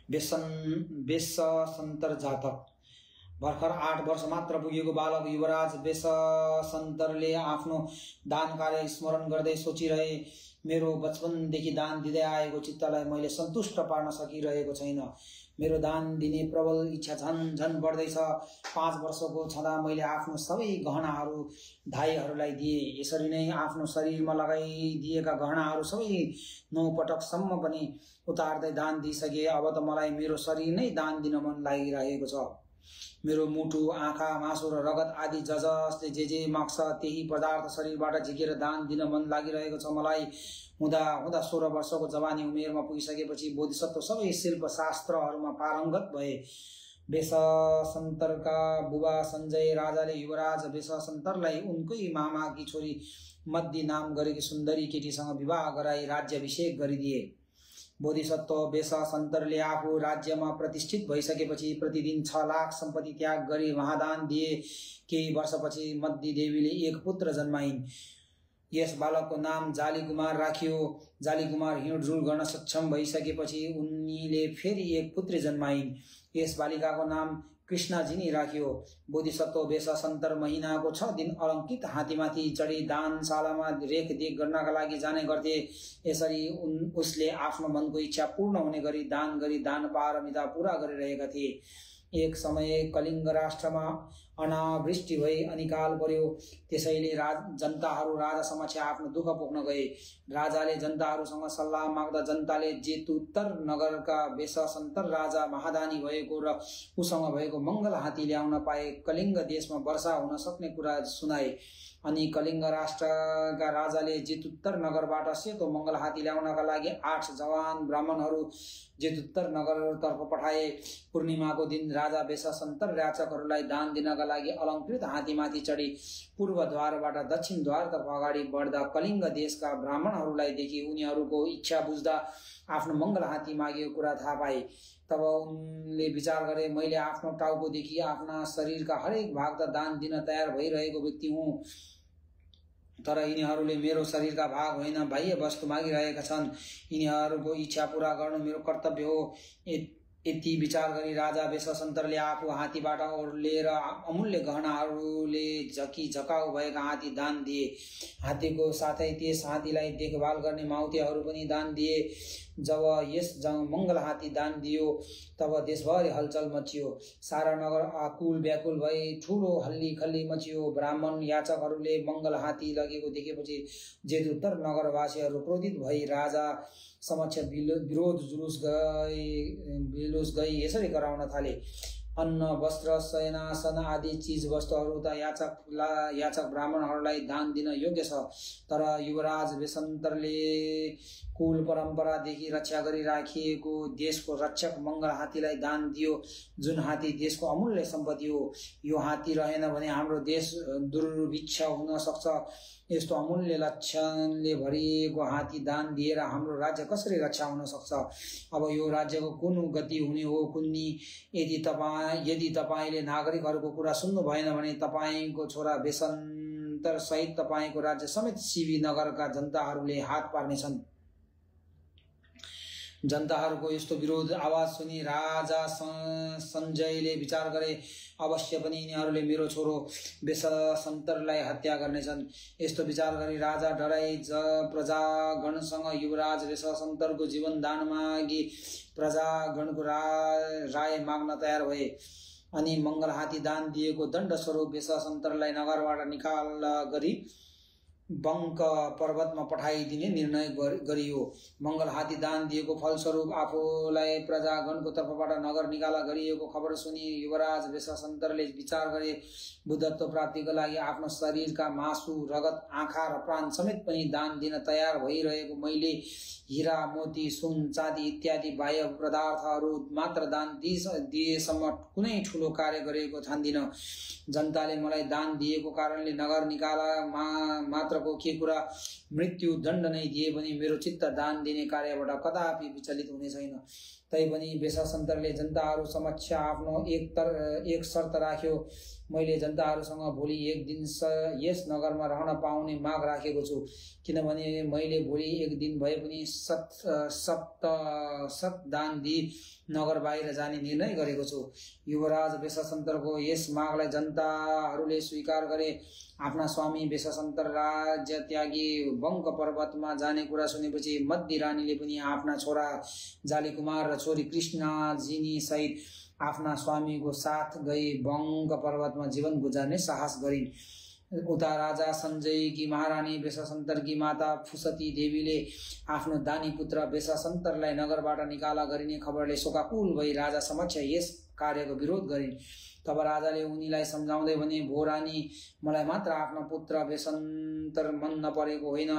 बेससन्तर जातक। भर्खर 8 वर्ष मात्र पुगेको बालक युवराज बेससन्तरले आफ्नो दान कार्य स्मरण गर्दै सोचिरहे, मेरो बचपनदेखि दान दिँदै आएको चित्तलाई मैले सन्तुष्ट पार्न सकिरहेको छैन। मेरो दान दिने प्रबल इच्छा झन झन बढ्दैछ। 5 वर्षको छँदा मैले आफ्नो सबै गहनाहरू धाईहरूलाई दिए। यसरी नै आफ्नो शरीरमा लगाइदिएका गहनाहरू सबै 9 पटकसम्म पनि उतार्दै दान दिइसके। अब त मलाई मेरो शरीर नै दान दिन मन लागिरहेको छ। मेरो मुटु, आँखा, मासु र रगत आदि जसले जे माग्छ त्यही पदार्थ शरीरबाट झिकेर दान दिन मन लागिरहेको छ मलाई। हुँदा 16 वर्षको जवानी उमेरमा पुगिसकेपछि बोधिसत्व सबै शिल्प शास्त्रहरूमा पारङ्गत भए। बेससन्तरका बुबा सञ्जय राजाले युवराज बेससन्तरलाई उनकै मामाकी छोरी मद्दी नाम गरेकी सुन्दरी केटीसँग विवाह गराई राज्याभिषेक गरिदिए। बोधिसत्व बेससन्तरले आफू राज्यमा प्रतिष्ठित भइसकेपछि प्रतिदिन 6 लाख सम्पत्ति त्याग गरी महादान दिए। केही वर्षपछि मद्दी देवीले एक पुत्र जन्माइन्। यस बालकको नाम जाली कुमार राखियो। जाली कुमार हिँडडुल गर्न सक्षम भइसकेपछि उनीले फेरि एक पुत्री जन्माइन्। यस बालिकाको नाम कृष्णाजिनी राखियो। बोधिसत्व बेससन्तर महिनाको 6 दिन अलङ्कृत हात्तीमाथि चढी दानशालामा रेखदेख गर्नका लागि जाने गर्थे। यसरी उसले आफ्नो मनको इच्छा पूर्ण हुने गरी दान पारमिता पूरा गरिरहेका थिए। एक समय कलिङ्ग राष्ट्रमा अनावृष्टि भई अनिकाल पर्यो। त्यसैले जनताहरू राजा समक्ष आफ्नो दुःख पोख्न गए। राजाले जनताहरूसँग सल्लाह माग्दा जनताले जेतुत्तर नगरका बेससन्तर राजा महादानी भएको र उसँग भएको मंगल हात्ती ल्याउन पाए कलिङ्ग देशमा वर्षा हुन सक्ने कुरा सुनाए। अनि कलिङ्ग राष्ट्रका राजाले जेतुत्तर नगरबाट सेतो मंगल हात्ती ल्याउनका लागि 8 जवान ब्राह्मणहरू जेतुत्तर नगरतर्फ पठाए। पूर्णिमाको दिन राजा बेससन्तर याचकहरूलाई दान दिनका लागि अलङ्कृत हात्तीमाथि चढी पूर्वद्वारबाट दक्षिण द्वारतर्फ अगाडि बढ्दा कलिङ्ग देशका ब्राह्मणहरूलाई देखि उनीहरूको इच्छा बुझ्दा आफ्नो मंगल हात्ती मागेको कुरा थाहा पाए। तब उनले विचार गरे, मैले आफ्नो टाउकोदेखि आफ्ना शरीरका हरेक भाग त दान दिन तयार भइरहेको व्यक्ति हुँ, तर यिनीहरूले मेरो शरीरका भाग होइन बाह्य वस्तु मागिरहेका छन्। यिनीहरूको इच्छा पूरा गर्नु मेरो कर्तव्य हो। यति विचार गरी राजा बेससन्तरले आफू हात्तीबाट ओर्लेर अमूल्य गहनाहरूले झकाउ भएका हात्ती दान दिए। हात्तीको साथै त्यस हात्तीलाई देखभाल गर्ने माउतेहरू पनि दान दिए। जब यस मंगल हात्ती दान दियो तब देशभरि हलचल मचियो। सारा नगर आकुल व्याकुल भई ठूलो हल्ली खल्ली मचियो। ब्राह्मण याचकहरूले मंगल हात्ती लगेको देखेपछि जेतुत्तर नगरवासीहरू क्रोधित भई राजा समक्ष विरोध जुलुस गई यसरी कराउन थाले। अन्न, वस्त्र, शयनासन आदि चीज वस्तुहरू त याचक ब्राह्मणहरूलाई दान दिन योग्य छ, तर युवराज बेससन्तरले कुल परम्परादेखि रक्षा गरी राखिएको देशको रक्षक मंगल हात्तीलाई दान दियो, जुन हात्ती देशको अमूल्य सम्पत्ति हो। यो हात्ती रहेन भने हाम्रो देश दुर्भिक्ष हुन सक्छ। यस्तो अमूल्य लक्षणले भरिएको हात्ती दान दिएर हाम्रो राज्य कसरी रक्षा हुन सक्छ? अब यो राज्यको कुन गति हुने हो कुन्नी? यदि तपाईले नागरिकहरूको कुरा सुन्नु भएन भने तपाईको छोरा बेससन्तर सहित तपाईको राज्य समेत शिवी नगरका जनताहरूले हात पार्नेछन्। जनताहरूको यस्तो विरोध आवाज सुनि राजा सञ्जयले विचार गरे, अवश्य पनि यिनीहरूले मेरो छोरो बेससन्तरलाई हत्या गर्नेछन्। यस्तो विचार गरी राजा डराई प्रजागणसँग युवराज बेससन्तरको जीवन दान मागी प्रजागणको राय माग्न तयार भए। अनि मंगल हात्ती दान दिएको दण्ड स्वरूप बेससन्तरलाई नगरबाट निकाल गरी बङ्क पर्वतमा पठाइदिने निर्णय गरियो। मंगल हात्ती दान दिएको फलस्वरूप आफूलाई प्रजागणको तर्फबाट नगर निकाला गरिएको खबर सुनि युवराज बेससन्तरले विचार गरे, बुद्धत्व प्राप्तिको लागि आफ्नो शरीरका मासु, रगत, आँखा र प्राण समेत पनि दान दिन तयार भइरहेको मैले हीरा, मोती, सुन, चाँदी इत्यादि बाह्य पदार्थहरू मात्र दान दिएसम्म कुनै ठूलो कार्य गरेको ठान्दिन। जनताले मलाई दान दिएको कारणले नगर निकाला मात्रको के कुरा, मृत्यु दण्ड नै दिए पनि मेरो चित्त दान दिने कार्यबाट कदापि विचलित हुने छैन। तैपनि बेसासन्तरले जनताहरू समक्ष आफ्नो एक शर्त राख्यो। मैले जनताहरूसँग भोलि एक दिन यस नगरमा रहन पाउने माग राखेको छु, किनभने मैले भोलि एक दिन भए पनि सत दान दिई नगर बाहिर जाने निर्णय गरेको छु। युवराज बेसासन्तरको यस मागलाई जनताहरूले स्वीकार गरे। आफ्ना स्वामी बेसासन्तर राज्य त्यागी बङ्क पर्वतमा जाने कुरा सुनेपछि मद्दी रानीले पनि आफ्ना छोरा जालीकुमार र छोरी कृष्णाजिनी सहित आफ्ना स्वामीको साथ गई बङ्क पर्वतमा जीवन गुजार्ने साहस गरिन्। उता राजा सञ्जयकी महारानी बेसासन्तरकी माता फुसती देवीले आफ्नो दानी पुत्र बेसासन्तरलाई नगरबाट निकाला गरिने खबरले शोकाकुल भई राजा समक्ष यस कार्यको विरोध गरिन्। तब राजाले उनीलाई सम्झाउँदै भने, भो रानी, मलाई मात्र आफ्नो पुत्र बेसासन्तर मन नपरेको होइन,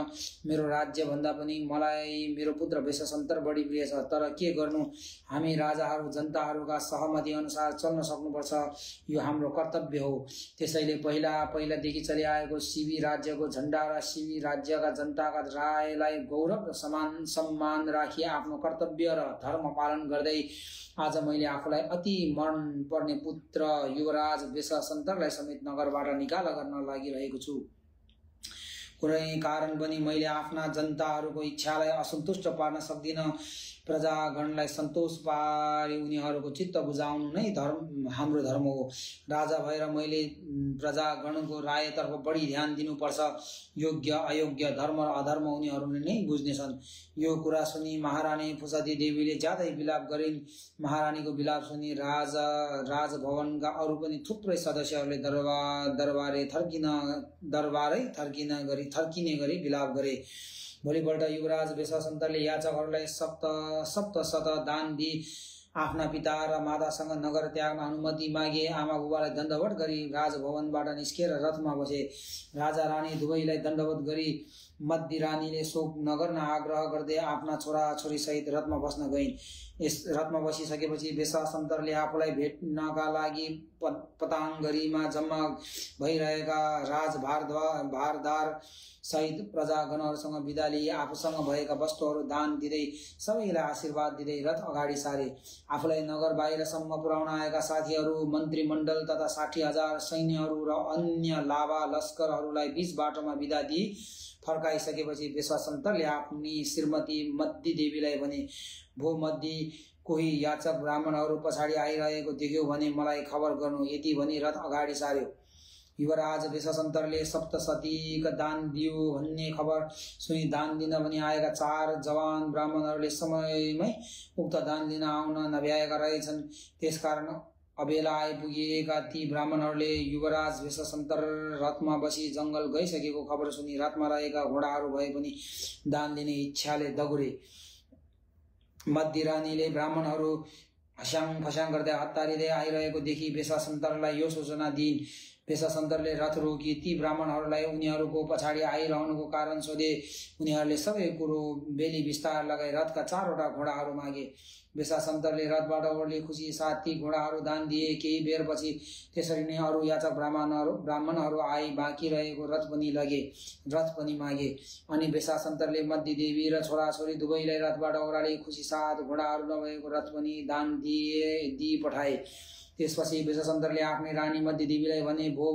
मेरो राज्य भन्दा पनि मलाई मेरो पुत्र बेसासन्तर बढी प्रिय छ। तर के गर्नु, हामी राजाहरू जनताहरूका सहमति अनुसार चल्न सक्नुपर्छ, यो हाम्रो कर्तव्य हो। त्यसैले पहिलादेखि चलिआएको शिवी राज्यको झण्डा र शिवी राज्यका जनताका रायलाई गौरव र सम्मान राखी आफ्नो कर्तव्य र धर्म पालन गर्दै आज मैले आफूलाई अति मन पर्ने पुत्र युवराज बेसासन्तरलाई समेत नगरबाट निकाला गर्न लागिरहेको छु। कुनै कारण पनि मैले आफ्ना जनताहरूको इच्छालाई असन्तुष्ट पार्न सक्दिनँ। प्रजागणलाई सन्तोष पारी उनीहरूको चित्त बुझाउनु नै हाम्रो धर्म हो। राजा भएर मैले प्रजागणको रायतर्फ बढी ध्यान दिनुपर्छ। योग्य अयोग्य धर्म र अधर्म उनीहरूले नै बुझ्नेछन्। यो कुरा सुनि महारानी फुसती देवीले ज्यादै विलाप गरिन्। महारानीको विलाप सुनि राजभवनका अरू पनि थुप्रै सदस्यहरूले दरबारै थर्किने गरी विलाप गरे। भोलिपल्ट युवराज बेसासन्तरले याचकहरूलाई सप्त शत दान दिई आफ्ना पिता र मातासँग नगर त्याग्न अनुमति मागे। आमा बुबालाई दण्डवत गरी राजभवनबाट निस्केर रथमा बसे। राजा रानी दुवैलाई दण्डवत गरी मद्दी रानीले शोक नगर्न आग्रह गर्दै आफ्ना छोराछोरी सहित रथमा बस्न गइन्। यस रथमा बसिसकेपछि बेसासन्तरले आफूलाई भेट्नका लागि पताङ्गरीमा जम्मा भइरहेका राजभारदार सहित प्रजागणहरूसँग बिदा लिए आफूसँग भएका वस्तुहरू दान दिँदै सबैलाई आशीर्वाद दिँदै रथ अगाडि सारे। आफूलाई नगर बाहिरसम्म पुर्याउन आएका साथीहरू, मन्त्रीमण्डल तथा 60,000 सैन्यहरू र अन्य लाभा लस्करहरूलाई बीच बाटोमा बिदा दिई फर्काइसकेपछि बेसासन्तरले आफ्नी श्रीमती मद्दी देवीलाई भने, भो मद्दी, कोही याचक ब्राह्मणहरू पछाडि आइरहेको देख्यो भने मलाई खबर गर्नु। यति भनी रथ अगाडि सार्यो। युवराज बेसासन्तरले सप्तशतीका दान दियो भन्ने खबर सुनि दान दिन भनी आएका 4 जवान ब्राह्मणहरूले समयमै उक्त दान दिन आउन नभ्याएका रहेछन्। त्यसकारण अबेला आइपुगेका ती ब्राह्मणहरूले युवराज बेसासन्तर रथमा बसी जङ्गल गइसकेको खबर सुनि रथमा रहेका घोडाहरू भए पनि दान लिने इच्छाले दगुरे। मद्दी रानीले ब्राह्मणहरू हस्याङ फस्याङ गर्दै हतारिँदै आइरहेको देखि बेसासन्तरलाई यो सूचना दिइन्। बेसासन्तरले रथ रोकी ती ब्राह्मणहरूलाई उनीहरूको पछाडि आइरहनुको कारण सोधे। उनीहरूले सबै कुरो बेली विस्तार लगाई रथका 4वटा घोडाहरू मागे। बेसासन्तरले रथबाट ओर्ली खुसी साथ ती घोडाहरू दान दिए। केही बेरपछि त्यसरी नै अरू याचक ब्राह्मणहरू आई बाँकी रहेको रथ पनि लगे, रथ पनि मागे। अनि बेसासन्तरले मद्दी देवी र छोराछोरी दुवैलाई रथबाट ओह्राली खुसी साथ घोडाहरू नभएको रथ पनि दान दिई पठाए। त्यसपछि बेसासन्तरले आफ्नै रानी मद्दी देवीलाई भने, भो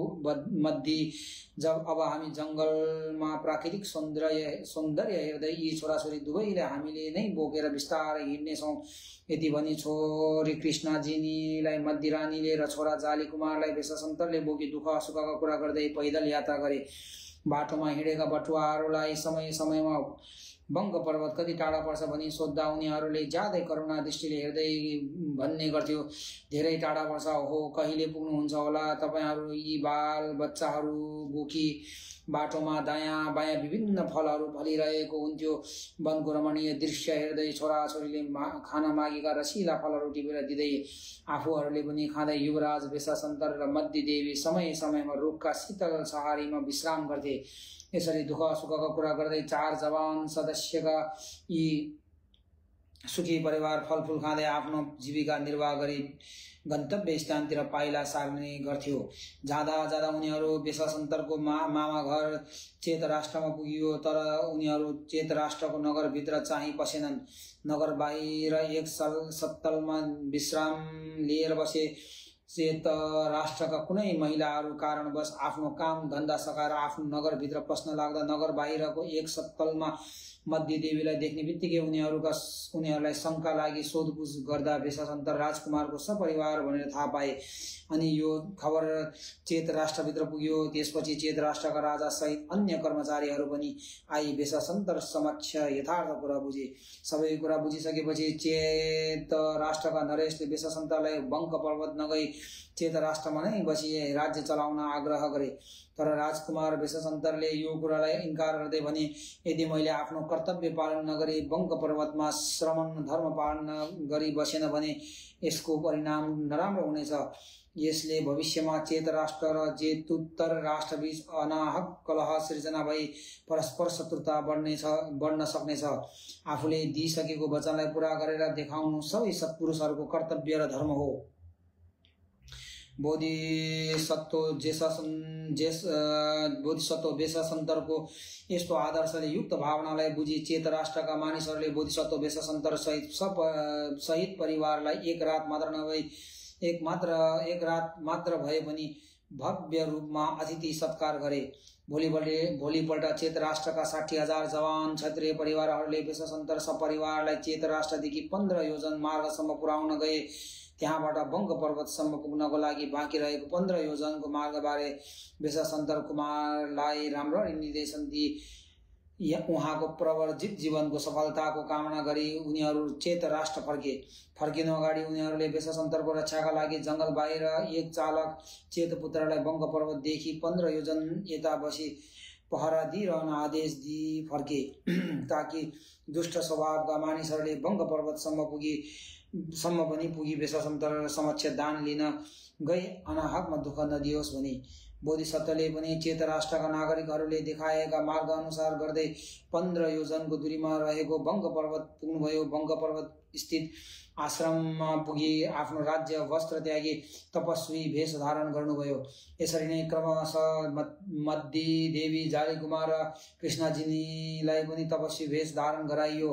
मद्दी, जब अब हामी जङ्गलमा प्राकृतिक सौन्दर्य हेर्दै यी छोराछोरी दुवैलाई हामीले नै बोकेर बिस्तारै हिँड्नेछौँ। यति भनी छोरी कृष्णाजिनीलाई मद्दी रानीले र छोरा जालीकुमारलाई बेसासन्तरले बोकी दुःख सुखका कुरा गर्दै पैदल यात्रा गरे। बाटोमा हिँडेका बटुवाहरूलाई समय समयमा बङ्ग पर्वत कति टाढा पर्छ भनी सोद्धा उनीहरूले ज्यादै करुणा दृष्टिले हेर्दै भन्ने गर्थ्यो, धेरै टाढा पर्छ, हो कहिले पुग्नुहुन्छ होला तपाईहरू यी बाल बच्चाहरू बोकी। बाटोमा दायाँ बायाँ विभिन्न फलहरू फलिरहेको हुन्थ्यो। वनको रमणीय दृश्य हेर्दै छोराछोरीले खान मागेका रसिला फलहरू टिपेर दिँदै आफूहरूले पनि खाँदै युवराज बेसासन्तर र मद्दी देवी समय समयमा रुखका शीतल छहारीमा विश्राम गर्थे। यसरी दुःख सुखका कुरा गर्दै 4 जवान सदस्यका यी सुखी परिवार फलफुल खाँदै आफ्नो जीविका निर्वाह गरी गन्तव्य स्थानतिर पाइला सार्ने गर्थ्यो। जाँदा जाँदा उनीहरू बेसासन्तरको मामा घर चेत राष्ट्रमा पुगियो, तर उनीहरू चेत राष्ट्रको नगरभित्र चाहिँ पसेनन्। नगर बाहिर एक सत्तलमा विश्राम लिएर बसे। चेत राष्ट्रका कुनै महिलाहरू कारणवश आफ्नो काम धन्दा सकाएर आफ्नो नगरभित्र पस्न लाग्दा नगर बाहिरको एक सत्तलमा मध्य देवीलाई देख्ने बित्तिकै उनीहरूलाई शङ्का लागि सोधपुछ गर्दा बेसासन्तर राजकुमारको सपरिवार भनेर थाहा पाए। अनि यो खबर चेत राष्ट्रभित्र पुग्यो। त्यसपछि चेत राष्ट्रका राजा सहित अन्य कर्मचारीहरू पनि आई बेसासन्तर समक्ष यथार्थ कुरा बुझे। सबै कुरा बुझिसकेपछि चेत राष्ट्रका नरेशले बेसासन्तरलाई बङ्क पर्वत नगई चेत राष्ट्रमा नै बसी राज्य चलाउन आग्रह गरे। तर राजकुमार बेसासन्तरले यो कुरालाई इन्कार गर्दै भने, यदि मैले आफ्नो कर्तव्य पालन नगरी बङ्क पर्वतमा श्रमण धर्म पालन गरी बसेन भने यसको परिणाम नराम्रो हुनेछ। यसले भविष्यमा चेत राष्ट्र र जेतुत्तर राष्ट्रबीच अनाहक कलह सृजना भई परस्पर शत्रुता बढ्न सक्नेछ। आफूले दिइसकेको वचनलाई पूरा गरेर देखाउनु सबै सत्पुरुषहरूको कर्तव्य र धर्म हो। बोधिसत्व बेसासन्तरको यस्तो आदर्शले युक्त भावनालाई बुझी चेत राष्ट्रका मानिसहरूले बोधिसत्व बेसासन्तर सहित परिवारलाई एक रात मात्र भए पनि भव्य रूपमा अतिथि सत्कार गरे। भोलिपल्ट चेत राष्ट्रका 60,000 जवान क्षत्रिय परिवारहरूले बेसासन्तर सपरिवारलाई चेत राष्ट्रदेखि 15 योजन मार्गसम्म पुर्याउन गए। त्यहाँबाट बङ्ग पर्वतसम्म पुग्नको लागि बाँकी रहेको 15 योजनको मार्गबारे बेसासन्तर कुमारलाई राम्ररी निर्देशन दिए। उहाँको प्रवर्जित जीवनको सफलताको कामना गरी उनीहरू चेत राष्ट्र फर्किनु अगाडि उनीहरूले बेसासन्तरको रक्षाका लागि जङ्गल बाहिर एक चालक चेतपुत्रलाई बङ्ग पर्वतदेखि 15 योजन यता बसी पहरा दिइरहन आदेश दिई फर्के, ताकि दुष्ट स्वभावका मानिसहरूले बङ्ग पर्वतसम्म पनि पुगी बेसासन्तर समक्ष दान लिन गई अनाहकमा दुःख नदियोस् भनी। बोधिसत्वले पनि चेत राष्ट्रका नागरिकहरूले देखाएका मार्ग अनुसार गर्दै 15 योजनको दूरीमा रहेको बङ्ग पर्वत पुग्नुभयो। बङ्ग पर्वत स्थित आश्रममा पुगी आफ्नो राज्य वस्त्र त्यागी तपस्वी भेष धारण गर्नुभयो। यसरी नै क्रमशः मध्य देवी जालीकुमार र कृष्णजिनीलाई पनि तपस्वी भेष धारण गराइयो।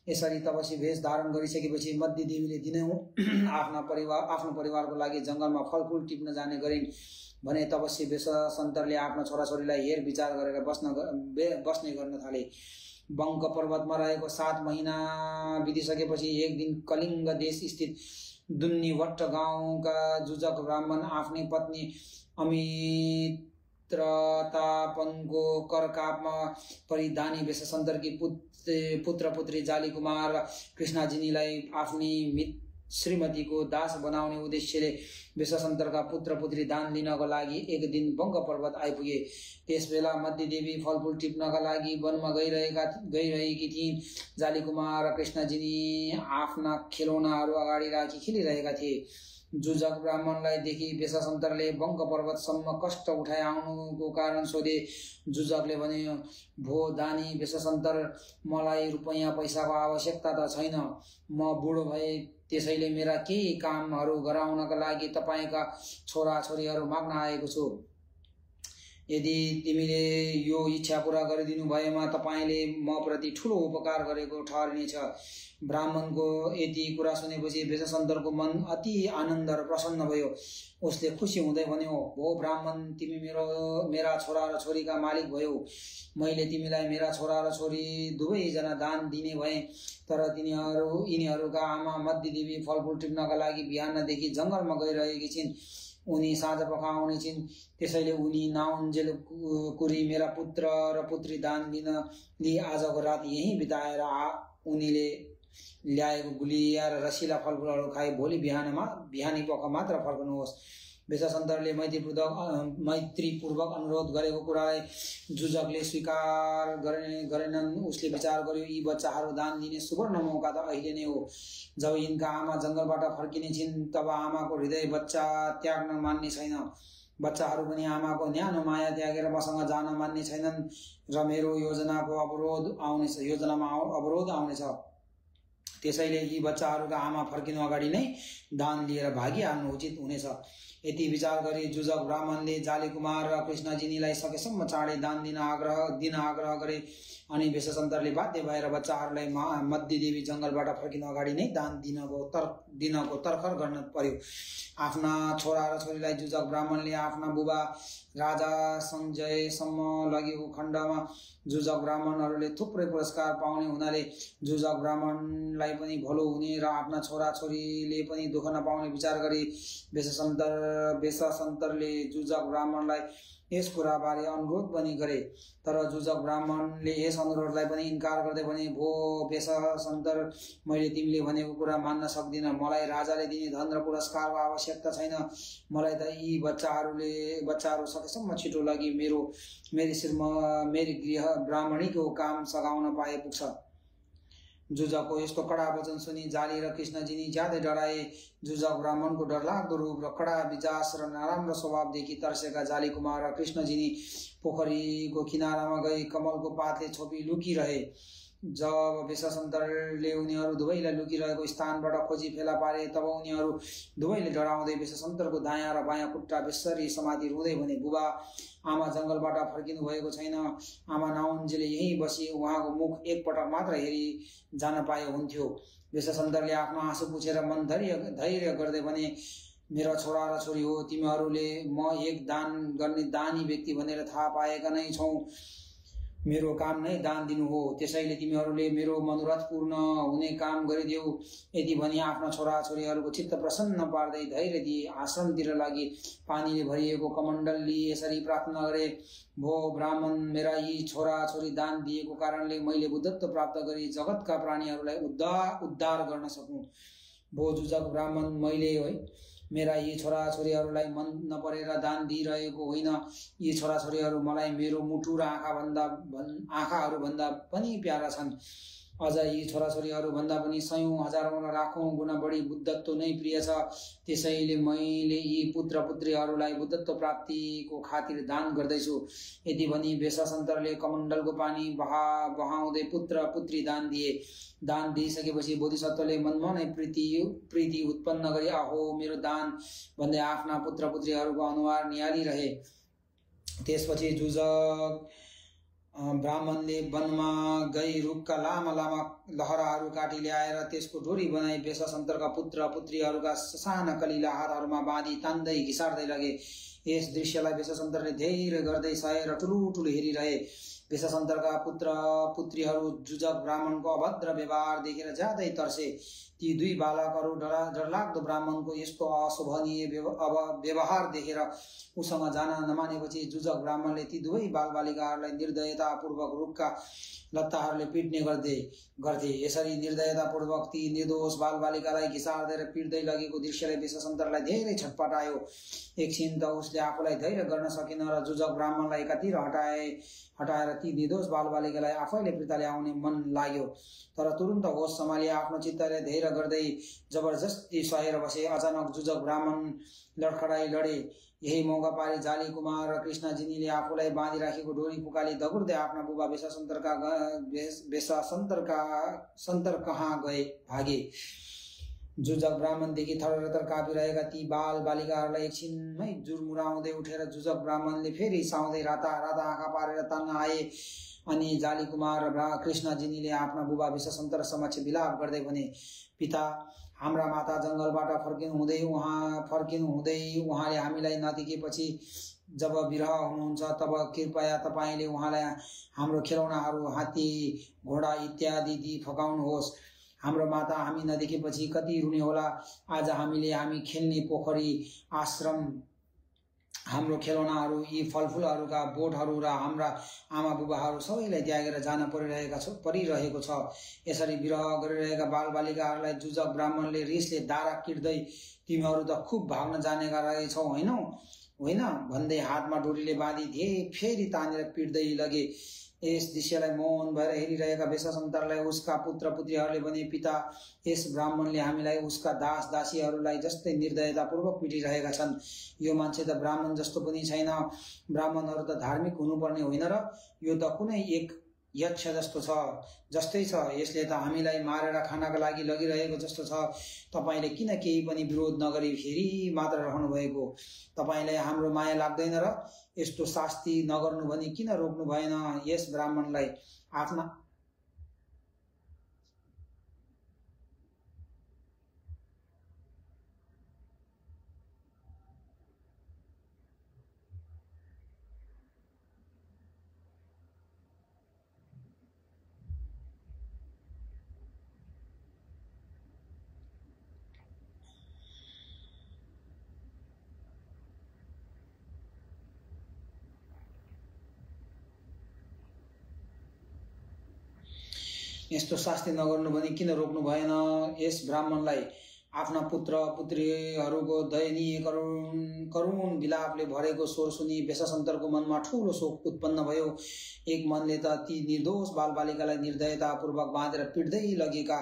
यसरी तपस्वी भेष धारण गरिसकेपछि मध्य देवीले दिनहुँ आफ्नो परिवारको लागि जङ्गलमा फलफुल टिप्न जाने गरिन् भने तपस्वी बेसासन्तरले आफ्ना छोराछोरीलाई हेर विचार गरेर बस्ने गर्न थाले। बङ्ग पर्वतमा रहेको 7 महिना बितिसकेपछि एक दिन कलिङ्ग देश स्थित दुन्नीवट्ट गाउँका जुजक ब्राह्मण आफ्नै पत्नी अमित्रतापनको करकापमा परि दानी बेसासन्तरकी पुत्र पुत्री जालीकुमार र कृष्णजिनीलाई आफ्नी श्रीमतीको दास बनाउने उद्देश्यले बेसासन्तरका पुत्र पुत्री दान लिनको लागि एक दिन बङ्ग पर्वत आइपुगे। त्यसबेला मध्य देवी फलफुल टिप्नका लागि वनमा गइरहेकी थिइन्। जालीकुमार र कृष्णजिनी आफ्ना खेलौनाहरू अगाडि राखी खेलिरहेका थिए। जुजक ब्राह्मणलाई देखि बेसासन्तरले बङ्ग पर्वतसम्म कष्ट उठाइ आउनुको कारण सोधे। जुजकले भने, भो दानी बेसासन्तर, मलाई रुपैयाँ पैसाको आवश्यकता त छैन। म बुढो भए, त्यसैले मेरा केही कामहरू गराउनका लागि तपाईँका छोराछोरीहरू माग्न आएको छु। यदि तिमीले यो इच्छा पूरा गरिदिनु भएमा तपाईँले म प्रति ठुलो उपकार गरेको ठहरिनेछ। ब्राह्मणको यति कुरा सुनेपछि बेसासन्तरको मन अति आनन्द र प्रसन्न भयो। उसले खुसी हुँदै भन्यो, हो ब्राह्मण, तिमी मेरा छोरा र छोरीका मालिक भयो। मैले तिमीलाई मेरा छोरा र छोरी दुवैजना दान दिने भए, तर यिनीहरूका आमा मध्य देवी फलफुल टिप्नका लागि बिहानदेखि जङ्गलमा गइरहेकी छिन्। उनी साँझ पख आउने छिन्। त्यसैले उनी नाउन्जेल कुरी मेरा पुत्र र पुत्री दान लिई आजको रात यहीँ बिताएर उनीले ल्याएको गुलिया र रसिला फलफुलहरू खाई भोलि बिहानी पख मात्र फर्कनुहोस्। बेसासन्तरले मैत्रीपूर्वक अनुरोध गरेको कुरालाई जुजकले स्वीकार गरेनन्। उसले विचार गर्यो, यी बच्चाहरू दान लिने सुवर्ण मौका त अहिले नै हो। जब यिनका आमा जङ्गलबाट फर्किने छिन् तब आमाको हृदय बच्चा त्याग्न मान्ने छैन। बच्चाहरू पनि आमाको न्यानो माया त्यागेर मसँग जान मान्ने छैनन् र मेरो योजनामा अवरोध आउनेछ। त्यसैले यी बच्चाहरूका आमा फर्किनु अगाडि नै दान लिएर भागिहाल्नु उचित हुनेछ। यति विचार गरी जुजक ब्राह्मणले जाली कुमार र कृष्णजिनीलाई सकेसम्म चाँडै दान दिन आग्रह गरे। अनि वेशसन्तरले बाध्य भएर बच्चाहरूलाई मध्य देवी जङ्गलबाट फर्किनु अगाडि नै दान दिनको तर्खर गर्न पर्यो। आफ्ना छोरा र छोरीलाई जुजक ब्राह्मणले आफ्ना बुबा राजा सञ्जयसम्म लगेको खण्डमा जुजक ब्राह्मणहरूले थुप्रै पुरस्कार पाउने हुनाले जुजक ब्राह्मणलाई पनि भलो हुने र आफ्ना छोरा छोरीले पनि दुःख नपाउने विचार गरी वेशसन्तरले जुजक ब्राह्मणलाई यस कुराबारे अनुरोध पनि गरे। तर जुजक ब्राह्मणले यस अनुरोधलाई पनि इन्कार गर्दै भने, भो वेशसन्तर, मैले तिमीले भनेको कुरा मान्न सक्दिन। मलाई राजाले दिने धन र पुरस्कारको आवश्यकता छैन। मलाई त यी बच्चाहरू सकेसम्म छिटो लागि मेरी गृह ब्राह्मणीको काम सघाउन पाए पुग्छ। जुजकको यस्तो कडा वचन सुनि जाली र कृष्णजिनी ज्यादै डराए। जुजक ब्राह्मणको डरलाग्दो रूप र कडा विचास र नराम्रो स्वभाव देखि तर्सेका जाली कुमार र कृष्णजिनी पोखरीको किनारामा गई कमलको पातले छोपी लुकिरहे। जब वेशसन्तरले उनीहरू दुवैलाई लुकिरहेको स्थानबाट खोजी फेला पारे तब उनीहरू दुवैले डराउँदै वेशसन्तरको दायाँ र बायाँ खुट्टा बेसरी समाति रुँदै भने, बुबा आमा जङ्गलबाट फर्किनु भएको छैन। आमा नाउन्जेले यहीँ बसी उहाँको मुख एकपटक मात्र हेरी जान पाए हुन्थ्यो। वेशसन्तरले आफ्नो आँसु पुछेर मन धैर्य गर्दै भने, मेरा छोरा र छोरी हो, तिमीहरूले म एक दान गर्ने दानी व्यक्ति भनेर थाहा पाएका नै छौ। मेरो काम नै दान दिनु हो। त्यसैले तिमीहरूले मेरो मनोरथ पूर्ण हुने काम गरिदेऊ। यति भनी आफ्ना छोरा छोरीहरूको चित्त प्रसन्न पार्दै धैर्य दिए। आश्रमतिर लागि पानीले भरिएको कमण्डल लिए यसरी प्रार्थना गरे, भो ब्राह्मण, मेरा यी छोरा छोरी दान दिएको कारणले मैले बुद्धत्व प्राप्त गरी जगतका प्राणीहरूलाई उद्धार गर्न सकूँ। भो जुजक ब्राह्मण, मैले मेरा यी छोरा छोरीहरूलाई मन नपरेर दान दिइरहेको होइन। यी छोरा छोरीहरू मलाई मेरो मुटु र आँखाहरू भन्दा पनि प्यारा छन्। अझ यी छोराछोरीहरू भन्दा पनि सयौं हजारौं र लाखौं गुणा बढी बुद्धत्व नै प्रिय छ। त्यसैले मैले यी पुत्र पुत्रीहरूलाई बुद्धत्व प्राप्तिको खातिर दान गर्दैछु। यदि भनी वेशसन्तरले कमण्डलको पानी बहाउँदै पुत्र पुत्री दान दिए। दान दिइसकेपछि बोधिसत्वले मनमा नै प्रीति उत्पन्न गरी आहो मेरो दान भन्दै आफ्ना पुत्र पुत्रीहरूको अनुहार निहालिरहे। त्यसपछि जुजक ब्राह्मणले वनमा गई रुखका लामा लामा लहराहरू काटी ल्याएर त्यसको डोरी बनाई वेशसन्तरका पुत्र पुत्रीहरूका साना कलिला हातहरूमा बाँधी तान्दै घिसार्दै लगे। यस दृश्यलाई वेशसन्तरले धैर्य गर्दै सहेर ठुलो हेरिरहे। वेशसन्तरका पुत्र पुत्रीहरू जुजक ब्राह्मणको अभद्र व्यवहार देखेर ज्यादै तर्से। ती दुई बालकहरू डरलाग्दो ब्राह्मणको यस्तो अशोभनीय व्यवहार देखेर उसँग जान नमानेपछि जुजक ब्राह्मणले ती दुवै बालबालिकाहरूलाई निर्दयतापूर्वक रुखका लत्ताहरूले पिट्ने गर्थे। यसरी निर्दयतापूर्वक ती निर्दोष बालबालिकालाई घिसार्दै र पिट्दै लगेको दृश्यले वेशसन्तरलाई धेरै छटपटायो। एकछिन त उसले आफूलाई धैर्य गर्न सकेन र जुजक ब्राह्मणलाई एकातिर हटाएर ती निर्दोष बालबालिकालाई आफैले फिर्ता ल्याउने मन लाग्यो। तर तुरुन्त होस सम्हाली आफ्नो चित्तले धैर्य गर्दै जबरजस्ती सहेर बसे। अचानक जुजक ब्राह्मण लडखडाई लडे। यही मौका पारी जाली कुमार र कृष्णजिनीले आफूलाई बाँधि राखेको डोरी फुकाली दगुर्दै आफ्ना बुबा वेशसन्तर कहाँ भागे। जुजक ब्राह्मणदेखि थरथर कापिरहेका ती बाल बालिकाहरूलाई एकछिनमै जुरमुराउँदै उठेर जुजक ब्राह्मणले फेरि साउँदै राता आँखा पारेर तान्न आए। अनि जाली कुमार र कृष्णजिनीले आफ्ना बुबा वेशसन्तर समक्ष विलाप गर्दै भने, पिता, हाम्रा माता जंगलबाट फर्किनु हुँदै उहाँले हामीलाई नदेखेपछि जब विरह हुनुहुन्छ तब कृपया तपाईले उहाँलाई हाम्रो खेलौनाहरू, हात्ती, घोडा इत्यादि दिई फकाउनुहोस्। हाम्रो माता हामी नदेखेपछि कति रुने होला। आज हामी खेल्ने पोखरी, आश्रम, हाम्रो खेलौनाहरू, यी फलफुलहरूका बोटहरू र हाम्रा आमा बुबाहरू सबैलाई त्यागेर जान परिरहेको छ। यसरी विरह गरिरहेका बालबालिकाहरूलाई जुजक ब्राह्मणले रिसले दारा किट्दै, तिमीहरू त खुब भाग्न जानेका रहेछौ होइन भन्दै हातमा डोरीले बाँधी फेरि तानेर पिट्दै लगे। यस दृश्यलाई मौन भएर हेरिरहेका वेशसन्तरलाई उसका पुत्र पुत्रीहरूले भने, पिता, यस ब्राह्मणले हामीलाई उसका दास दासीहरूलाई जस्तै निर्दयतापूर्वक पिटिरहेका छन्। यो मान्छे त ब्राह्मण जस्तो पनि छैन। ब्राह्मणहरू त धार्मिक हुनुपर्ने होइन र यो त कुनै एक यक्ष जस्तो छ, जस्तै छ, यसले त हामीलाई मारेर खानका लागि लगिरहेको जस्तो छ। तपाईले किन केही पनि विरोध नगरी फेरि मात्र रहनु भएको? तपाईलाई हाम्रो माया लाग्दैन र यस्तो शास्ति नगर्नु भनी किन रोक्नु भएन? यस ब्राह्मणलाई आफ्ना यस्तो शास्ति नगर्नु भनी किन रोक्नु भएन? यस ब्राह्मणलाई आफ्ना पुत्र पुत्रीहरूको दयनीय करुण विलापले भरेको स्वर सुनि बेसासन्तरको मनमा ठूलो शोक उत्पन्न भयो। एक मनले त ती निर्दोष बालबालिकालाई निर्दयतापूर्वक बाँधेर पिट्दै लगेका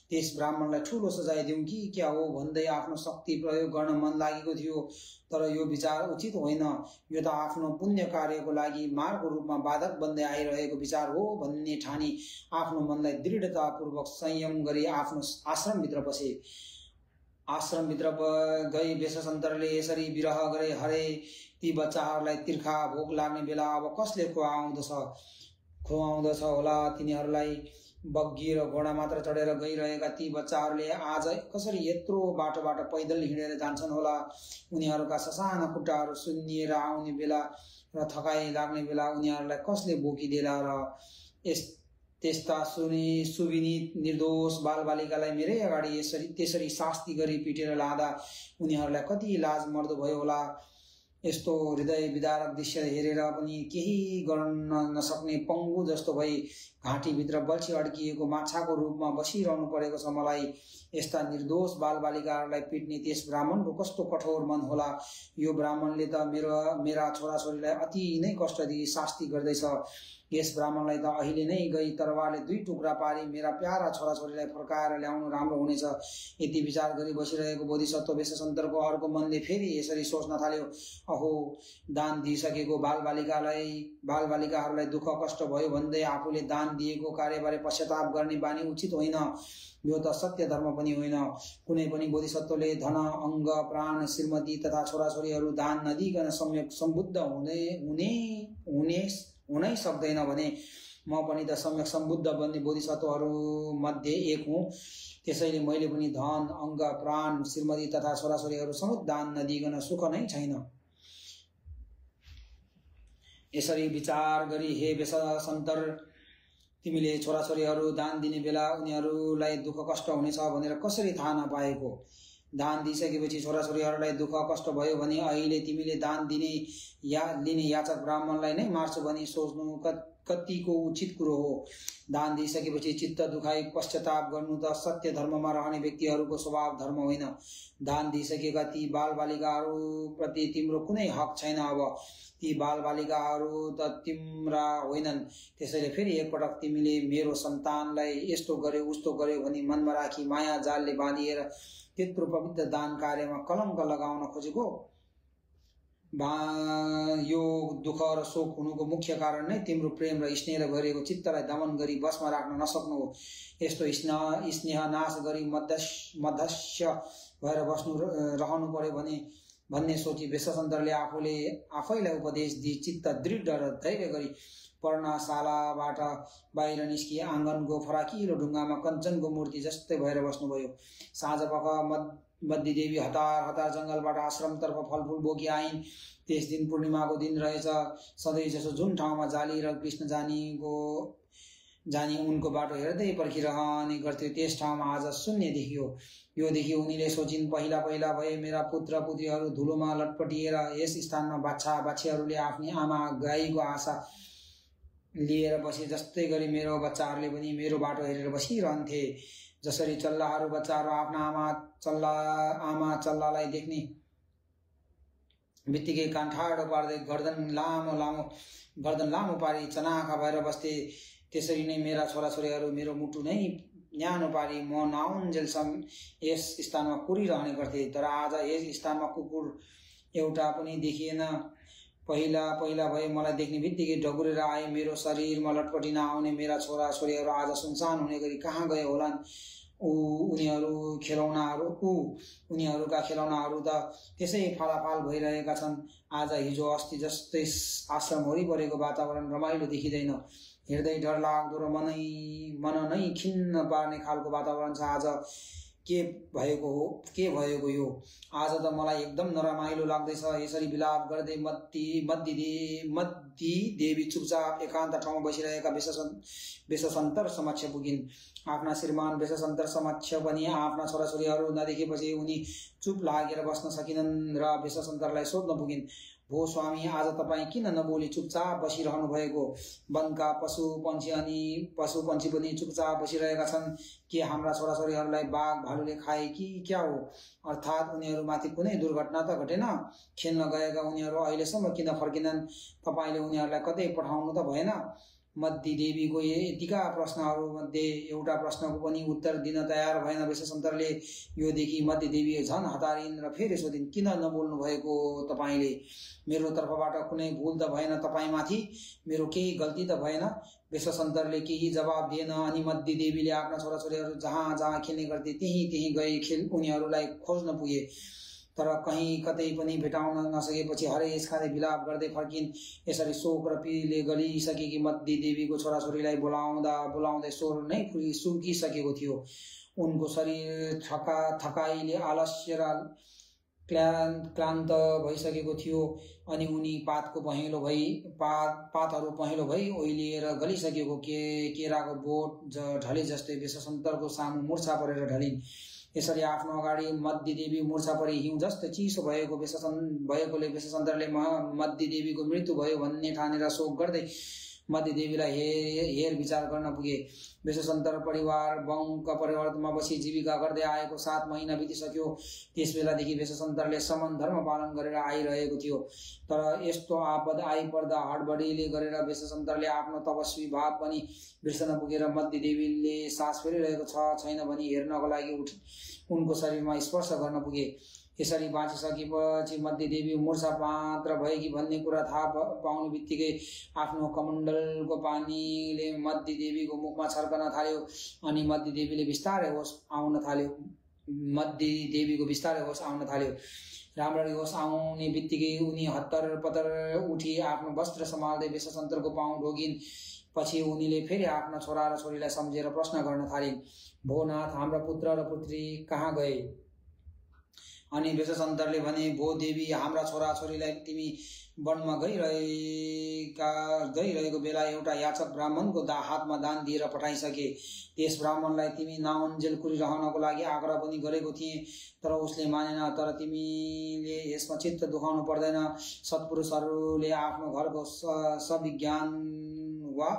त्यस ब्राह्मणलाई ठूलो सजाय दिउँ कि क्या हो भन्दै आफ्नो शक्ति प्रयोग गर्न मन लागेको थियो। तर यो विचार उचित होइन। यो त आफ्नो पुण्य कार्यको लागि मार्गको रूपमा बाधक बन्दै आइरहेको विचार हो भन्ने ठानी आफ्नो मनलाई दृढतापूर्वक संयम गरी आफ्नो आश्रमभित्र पसे। आश्रमभित्र गई बेसासन्तरले यसरी विरह गरे, हरे ती बच्चाहरूलाई तिर्खा भोक लाग्ने बेला अब कसले खुवाउँदछ होला? तिनीहरूलाई बग्गी र घोडा मात्र चढेर गइरहेका ती बच्चाहरूले आज कसरी यत्रो बाटोबाट पैदल हिँडेर जान्छन् होला? उनीहरूका ससाना खुट्टाहरू सुन्निएर आउने बेला र थकाइ लाग्ने बेला उनीहरूलाई कसले बोकिदेला र त्यस्ता सुविनीत निर्दोष बालबालिकालाई मेरै अगाडि त्यसरी शास्ति गरी पिटेर लाँदा उनीहरूलाई कति लाज मर्दो भयो होला? यस्तो हृदय विदारक दृश्य हेरेर पनि केही गर्न नसक्ने पङ्गु जस्तो भई घाँटीभित्र बल्छी अड्किएको माछाको रूपमा बसिरहनु परेको छ मलाई। यस्ता निर्दोष बालबालिकाहरूलाई पिट्ने त्यस ब्राह्मणको कस्तो कठोर मन होला? यो ब्राह्मणले त मेरा छोराछोरीलाई अति नै कष्ट दिई शास्ति गर्दैछ। यस ब्राह्मणलाई त अहिले नै गई तरवारले 2 टुक्रा पारी मेरा प्यारा छोराछोरीलाई फर्काएर ल्याउनु राम्रो हुनेछ। यति विचार गरी बसिरहेको बोधिसत्व बेसासन्तरको अर्को मनले फेरि यसरी सोच्न थाल्यो, अहो दान दिइसकेको बालबालिकाहरूलाई दुःख कष्ट भयो भन्दै आफूले दान दिएको कार्यबारे पश्चाताप गर्ने बानी उचित होइन। यो त सत्य धर्म पनि होइन। कुनै पनि बोधिसत्वले धन, अङ्ग, प्राण, श्रीमती तथा छोराछोरीहरू दान नदिकन सम्यक सम्बुद्ध हुनै सक्दैन भने म पनि त सम्यक सम्बुद्ध बन्ने बोधिसत्वहरू मध्ये एक हुँ। त्यसैले मैले पनि धन, अङ्ग, प्राण, श्रीमती तथा छोराछोरीहरू समेत दान नदिकन सुख नै छैन। यसरी विचार गरी हे बेसासन्तर, तिमीले छोराछोरीहरू दान दिने बेला उनीहरूलाई दुःख कष्ट हुनेछ भनेर कसरी थाहा नपाएको? दान दिइसकेपछि छोराछोरीहरूलाई दुःख कष्ट भयो भने अहिले तिमीले दान लिने याचक ब्राह्मणलाई नै मार्छु भनी सोच्नु कतिको उचित कुरो हो? दान दिइसकेपछि चित्त दुखाई पश्चाताप गर्नु त सत्य धर्ममा रहने व्यक्तिहरूको स्वभाव धर्म होइन। दान दिइसकेका ती बालबालिकाहरू प्रति तिम्रो कुनै हक छैन। अब ती बालबालिकाहरू त तिम्रा होइनन्। त्यसैले फेरि एकपटक तिमीले मेरो सन्तानलाई यस्तो गर्यो उस्तो गर्यो भनी मनमा राखी माया जालले बाँधिएर त्यत्रो पवित्र दान कार्यमा कलङ्क लगाउन खोजेको? यो दुःख र शोक हुनुको मुख्य कारण नै तिम्रो प्रेम र स्नेहले भरिएको चित्तलाई दमन गरी बसमा राख्न नसक्नु हो। यस्तो स्नेह नाश गरी मध्यस्य भएर रहनु पर्यो भन्ने सोची बेसासन्तरले आफैलाई उपदेश दिई चित्त दृढ र धैर्य गरी पर्णशालाबाट बाहिर निस्की आँगनको फराकिलो ढुङ्गामा कञ्चनको मूर्ति जस्तै भएर बस्नुभयो। साँझपख मध्य देवी हतार जङ्गलबाट आश्रमतर्फ फलफुल बोकी आइन्। त्यस दिन पूर्णिमाको दिन रहेछ। सधैँ जसो जुन ठाउँमा जाली र कृष्ण जानी उनको बाटो हेर्दै पर्खिरहने गर्थ्यो त्यस ठाउँमा आज शून्य देखियो। यो देखि उनीले सोचिन्, पहिला भए मेरा पुत्र पुत्रीहरू धुलोमा लटपटिएर यस स्थानमा बाछा बाछीहरूले आफ्नी आमा गाईको आशा लिएर बसे, जस्तै गरी मेरो बच्चाहरूले पनि मेरो बाटो हेरेर बसिरहन्थे। जसरी चल्लाहरू बच्चाहरू आफ्ना आमा चल्लालाई देख्ने बित्तिकै कान ठाडो पार्दै गर्दन लामो पारी चनाखा भएर बस्थे, त्यसरी नै मेरा छोराछोरीहरू मेरो मुटु नै न्यानो पारी म नआउन्जेलसम्म यस स्थानमा कुरिरहने गर्थे। तर आज यस स्थानमा कुकुर एउटा पनि देखिएन। पहिला पहिला भए मलाई देख्ने बित्तिकै ढगुरेर आए, मेरो शरीरमा लटपटिन आउने मेरा छोरा छोरीहरू आज सुनसान हुने गरी कहाँ गए होलान्। उनीहरूका खेलौनाहरू त त्यसै फालाफाल भइरहेका छन्। आज हिजो अस्ति जस्तै आश्रम वरिपरिको वातावरण रमाइलो देखिँदैन। हृदय डरलाग्दो र मन नै खिन्न पार्ने खालको वातावरण छ। आज के भएको यो? आज त मलाई एकदम नरमाइलो लाग्दैछ। यसरी विलाप गर्दै मद्दी देवी चुपचाप एकान्त ठाउँमा बसिरहेका वेशसन्तर समक्ष पुगिन्। आफ्ना श्रीमान वेशसन्तर समक्ष पनि आफ्ना छोराछोरीहरू नदेखेपछि उनी चुप लागेर बस्न सकिनन् र वेशसन्तरलाई सोध्न पुगिन्, भो स्वामी, आज तपाईँ किन नबोली चुपचाप बसिरहनु भएको? वनका पशु पन्छी पनि चुपचाप बसिरहेका छन्। के हाम्रा छोराछोरीहरूलाई बाघ भालुले खाए कि क्या हो? अर्थात् उनीहरूमाथि कुनै दुर्घटना त घटेन? खेल्न गएका उनीहरू अहिलेसम्म किन फर्किनन्? तपाईँले उनीहरूलाई कतै पठाउनु त भएन? मद्दी देवीको यतिका प्रश्नहरूमध्ये एउटा प्रश्नको पनि उत्तर दिन तयार भएन वेशसन्तरले। यो देखि मद्दी देवी झन हतारिन् र फेरि सोधिन्, किन नबोल्नु भएको तपाईँले? मेरो तर्फबाट कुनै भूल त भएन तपाईँमाथि? मेरो केही गल्ती त भएन? वेशसन्तरले केही जवाब दिएन। अनि मद्दी देवीले आफ्ना छोराछोरीहरू जहाँ जहाँ खेल्ने गर्थे त्यहीँ गए उनीहरूलाई खोज्न पुगे, तर कहीँ कतै पनि भेटाउन नसकेपछि हरेस खाँदै विलाप गर्दै फर्किन्। यसरी शोक र पीडले गलिसकेकी मद्दी देवीको छोराछोरीलाई बोलाउँदै स्वर नै सुकिसकेको थियो। उनको शरीर थकाइले आलस्य र क्लान्त भइसकेको थियो। अनि उनी पातहरू पहेँलो भई ओइलिएर गलिसकेको केराको बोट ढले जस्तै वेशसन्तरको सामु मूर्छा परेर ढलिन्। यसरी आफ्नो अगाडि मद्दी देवी मूर्छा परि हिउँ जस्तो चिसो भएकोले वेशसन्तरले मद्दी देवीको मृत्यु भयो भन्ने ठानेर शोक गर्दै मद्दी देवीलाई हेर विचार गर्न पुगे। वेशसन्तर परिवार बङका परिवारमा बसी जीविका गर्दै आएको 7 महिना बितिसक्यो। त्यस बेलादेखि वेशसन्तरले समन धर्म पालन गरेर आइरहेको थियो। तर यस्तो आपद आइपर्दा हडबडीले गरेर वेशसन्तरले आफ्नो तपस्वी भाव पनि बिर्सन पुगेर मद्दी देवीले सास फेरिरहेको छ छैन भनी हेर्नको लागि उनको शरीरमा स्पर्श गर्न पुगे। यसरी बाँचिसकेपछि मद्दी देवी मूर्छा मात्र भएकी भन्ने कुरा थाहा पाउने बित्तिकै आफ्नो कमण्डलको पानीले मद्दी देवीको मुखमा छर्कन थाल्यो। अनि मद्दी देवीको बिस्तारै होस आउन थाल्यो। राम्ररी होस आउने बित्तिकै उनी हत्तर पत्तर उठी आफ्नो वस्त्र सम्हाल्दै वेशसन्तरको पाउ ढोगिन्। पछि उनीले फेरि आफ्ना छोरा र छोरीलाई सम्झेर प्रश्न गर्न थालिन्, भो नाथ, हाम्रा पुत्र र पुत्री कहाँ गए? अनि वेशसन्तरले भने, भो देवी, हाम्रा छोरा छोरीलाई तिमी वनमा गइरहेको बेला एउटा याचक ब्राह्मणको हातमा दान दिएर पठाइसके। त्यस ब्राह्मणलाई तिमी नाउन्जेल कुरिरहनको लागि आग्रह पनि गरेको थिए, तर उसले मानेन। तर तिमीले यसमा चित्त दुखाउनु पर्दैन। सत्पुरुषहरूले आफ्नो घरको सविज्ञान वा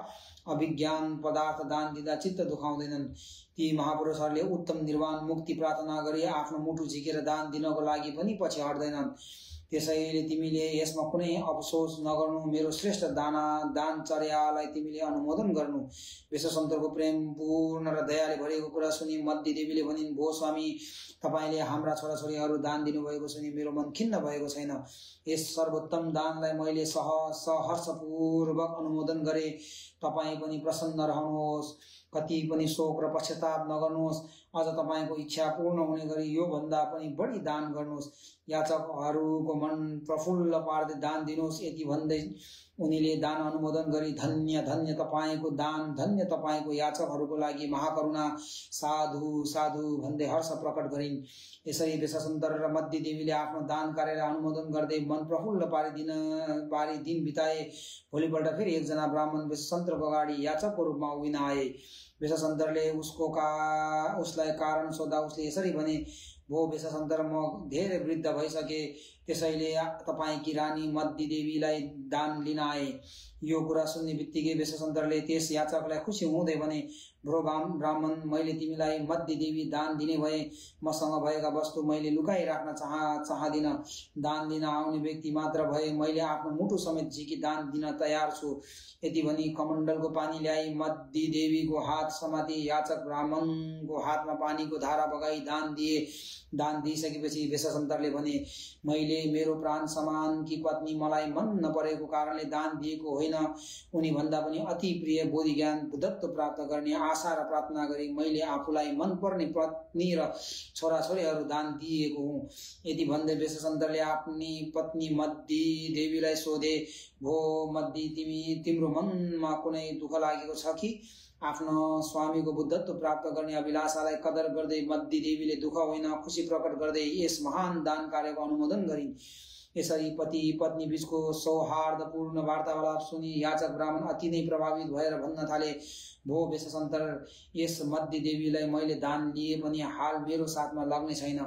अभिज्ञान पदार्थ दान दिँदा चित्त दुखाउँदैनन्। ती महापुरुषहरूले उत्तम निर्वाण मुक्ति प्रार्थना गरी आफ्नो मुटु झिकेर दान दिनको लागि पनि पछि हट्दैनन्। त्यसैले तिमीले यसमा कुनै अफसोस नगर्नु। मेरो श्रेष्ठ दानचर्यालाई तिमीले अनुमोदन गर्नु। वेशसन्तरको प्रेमपूर्ण र दयाले भरिएको कुरा सुनि मद्दी देवीले भनिन्, भो स्वामी, तपाईँले हाम्रा छोराछोरीहरू दान दिनुभएको सुनि मेरो मन खिन्न भएको छैन। यस सर्वोत्तम दानलाई मैले सहर्षपूर्वक अनुमोदन गरे। तपाईँ पनि प्रसन्न रहनुहोस्, कति पनि शोक र पश्चाताप नगर्नुहोस्। अझ तपाईँको इच्छा पूर्ण हुने गरी यो भन्दा पनि बढी दान गर्नुहोस्। याचकहरूको मन प्रफुल्ल पार्दै दान दिनुहोस्। यति भन्दै उनीले दान अनुमोदन गरी, धन्य धन्य तपाईँको दान, धन्य तपाईँको याचकहरूको लागि महाकरुणा, साधु साधु भन्दै हर्ष प्रकट गरिन्। यसरी वेशसन्तर र मद्दी देवीले आफ्नो दान कार्यलाई अनुमोदन गर्दै मन प्रफुल्ल पारी दिन बिताए। भोलिपल्ट फेरि एकजना ब्राह्मण वेशसन्तरको अगाडि याचकको रूपमा उभिन आए। वेशसन्तरले उसलाई कारण सोद्धा उसले यसरी भने, भो वेशसन्तर, म धेरै वृद्ध भइसके, त्यसैले तपाईँकी रानी मद्दी देवीलाई दान लिन आए। यो कुरा सुन्ने बित्तिकै वेशसन्तरले त्यस याचकलाई खुसी हुँदै भने, भ्रो ब्राह्मण, मैले तिमीलाई मद्दी देवी दान दिने भए मसँग भएका वस्तु मैले लुकाइ राख्न चाहदिन। दान लिन आउने व्यक्ति मात्र भए मैले आफ्नो मुटु समेत झिकी दान दिन तयार छु। यति भनी कमण्डलको पानी ल्याई मद्दी देवीको हात समाती याचक ब्राह्मणको हातमा पानीको धारा बगाई दान दिए। दान दिइसकेपछि वेशसन्तरले भने, मैले मैले मेरो प्राण समान कि पत्नी मलाई मन नपरेको कारणले दान दिएको होइन। उनी भन्दा पनि अति प्रिय बोधि ज्ञान बुद्धत्व प्राप्त गर्ने आशा र प्रार्थना गरी मैले आफूलाई मनपर्ने पत्नी र छोराछोरीहरू दान दिएको हुँ। यति भन्दै वेशसन्तरले आफ्नी पत्नी मद्दी देवीलाई सोधे, भो मद्दी, तिम्रो मनमा कुनै दुःख लागेको छ कि? आफ्नो स्वामीको बुद्धत्व प्राप्त गर्ने अभिलाषालाई कदर गर्दै मद्दी देवीले दुःख होइन खुसी प्रकट गर्दै यस महान दान कार्यको अनुमोदन गरिन्। यसरी पति पत्नी बीचको सौहार्दपूर्ण वार्तालाप सुनि याचक ब्राह्मण अति नै प्रभावित भएर भन्न थाले, भो वेशसन्तर, यस मद्दी देवीलाई मैले दान लिए पनि हाल मेरो साथमा लाग्ने छैन।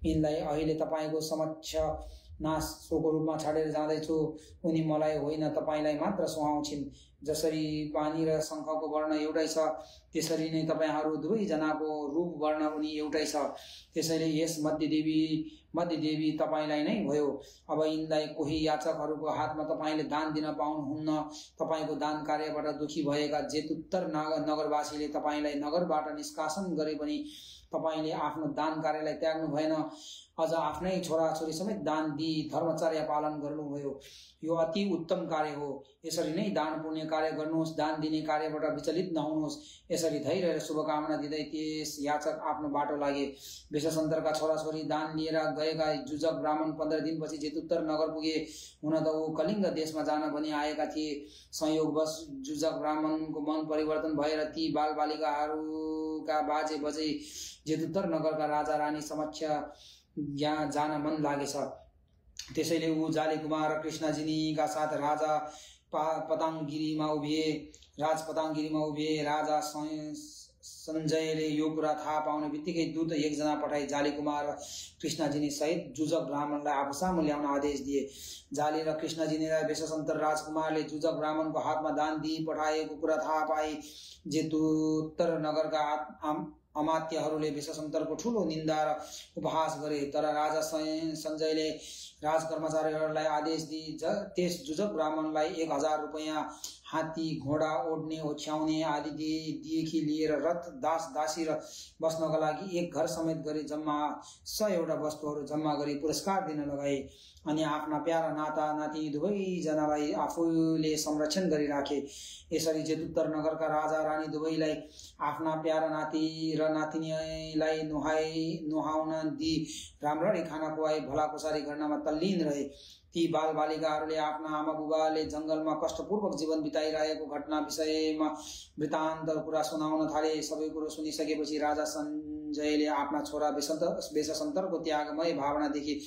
यिनलाई अहिले तपाईँको समक्ष नासोको रूपमा छाडेर जाँदैछु। उनी मलाई होइन तपाईँलाई मात्र सुहाउँछिन्। जसरी पानी र शङ्खको वर्ण एउटै छ त्यसरी नै तपाईँहरू दुवैजनाको रूप वर्ण पनि एउटै छ। त्यसैले यस मध्य देवी तपाईँलाई नै भयो। अब यिनलाई कोही याचकहरूको हातमा तपाईँले दान दिन पाउनुहुन्न। तपाईँको दान कार्यबाट दुखी भएका जेतुत्तर नगरवासीले तपाईँलाई नगरबाट निष्कासन गरे पनि तपाईँले आफ्नो दान कार्यलाई त्याग्नु भएन। अझ आफ्नै छोराछोरी समेत दान दिई धर्मचर्या पालन गर्नुभयो। यो अति उत्तम कार्य हो। यसरी नै दान पुण्य कार्य गर्नुहोस्। दान दिने कार्यबाट विचलित नहुनुहोस्। यसरी धैर्य र शुभकामना दिँदै त्यस याचक आफ्नो बाटो लागे। वेशसन्तरका छोराछोरी दान लिएर गएका जुजक ब्राह्मण 15 दिनपछि जेतुत्तर नगर पुगे। हुन त ऊ कलिङ्ग देशमा जान पनि आएका थिए। संयोगवश जुजक ब्राह्मणको मन परिवर्तन भएर ती बालबालिकाहरूका बाजे बजै जेतुत्तर नगरका राजा रानी समक्ष यहाँ जान मन लागेछ। त्यसैले ऊ जाली कुमार र कृष्णजिनीका साथ राजा पताङ्गिरीमा उभिए। राजा सञ्जयले यो कुरा थाहा पाउने बित्तिकै दूत एकजना पठाई जाली कुमार र कृष्णजिनी सहित जुजक ब्राह्मणलाई आफूसामु ल्याउन आदेश दिए। जाली र कृष्णजिनीलाई वेशसन्तर राजकुमारले जुजक ब्राह्मणको हातमा दान दिई पठाएको कुरा थाहा पाए। जेतुत्तर नगरका अमात्यहरूले वेशसन्तरको ठूलो निन्दा र उपहास गरे। तर राजा सञ्जयले राजकर्मचारीहरूलाई आदेश दिई त्यस जुजक ब्राह्मणलाई 1000 रुपैयाँ, हात्ती घोडा ओढ्ने ओछ्याउने आदि दिएकी लिएर रथ दास दासी र बस्नका लागि एक घर समेत गरी जम्मा 100 वस्तुहरू जम्मा गरी पुरस्कार दिन लगाए। अनि आफ्ना प्यारा नाता नातिनी दुवैजनालाई आफूले संरक्षण गरिराखे। यसरी जेतुत्तर नगरका राजा रानी दुवैलाई आफ्ना प्यारा नाति र नातिनीलाई नुहाउन दिई राम्ररी खाना खुवाई भलाकुसारी गर्नमा तल्लीन रहे। ती बालबालिकाहरूले आफ्ना आमा बुबाले जंगलमा कष्टपूर्वक जीवन बिताइरहेको घटना विषयमा वृत्तान्त कुरा सुनाउन थाले। सबै कुरो सुनिसकेपछि राजा सञ्जयले आफ्ना छोरा वेशसन्तरको त्यागमय भावनादेखि